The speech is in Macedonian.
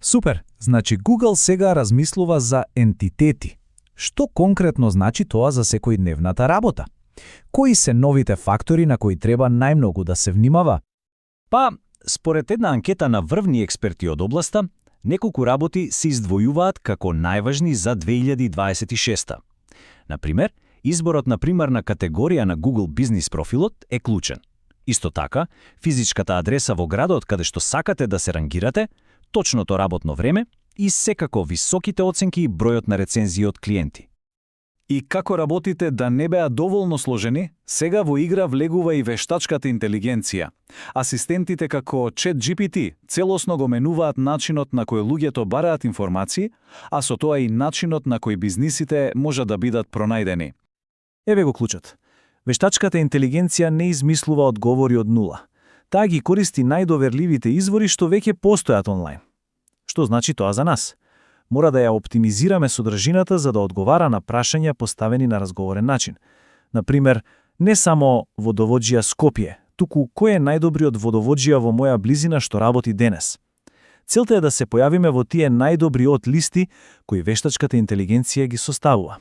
Супер, значи Google сега размислува за ентитети. Што конкретно значи тоа за секојдневната работа? Кои се новите фактори на кои треба најмногу да се внимава? Па, според една анкета на врвни експерти од областа, неколку работи се издвојуваат како најважни за 2026. Например, изборот на примарна категорија на Google бизнис профилот е клучен. Исто така, физичката адреса во градот каде што сакате да се рангирате, точното работно време и секако високите оценки и бројот на рецензии од клиенти. И како работите да не беа доволно сложени, сега во игра влегува и вештачката интелигенција. Асистентите како ChatGPT целосно го менуваат начинот на кој луѓето бараат информации, а со тоа и начинот на кој бизнисите можат да бидат пронајдени. Еве го клучот. Вештачката интелигенција не измислува одговори од нула. Таа ги користи најдоверливите извори што веќе постојат онлайн. Што значи тоа за нас? Мора да ја оптимизираме содржината за да одговара на прашања поставени на разговорен начин. Например, не само водовоđија Скопје, туку кој е најдобриот водовоđија во моја близина што работи денес. Целта е да се појавиме во тие најдобри од листи кои вештачката интелигенција ги составува.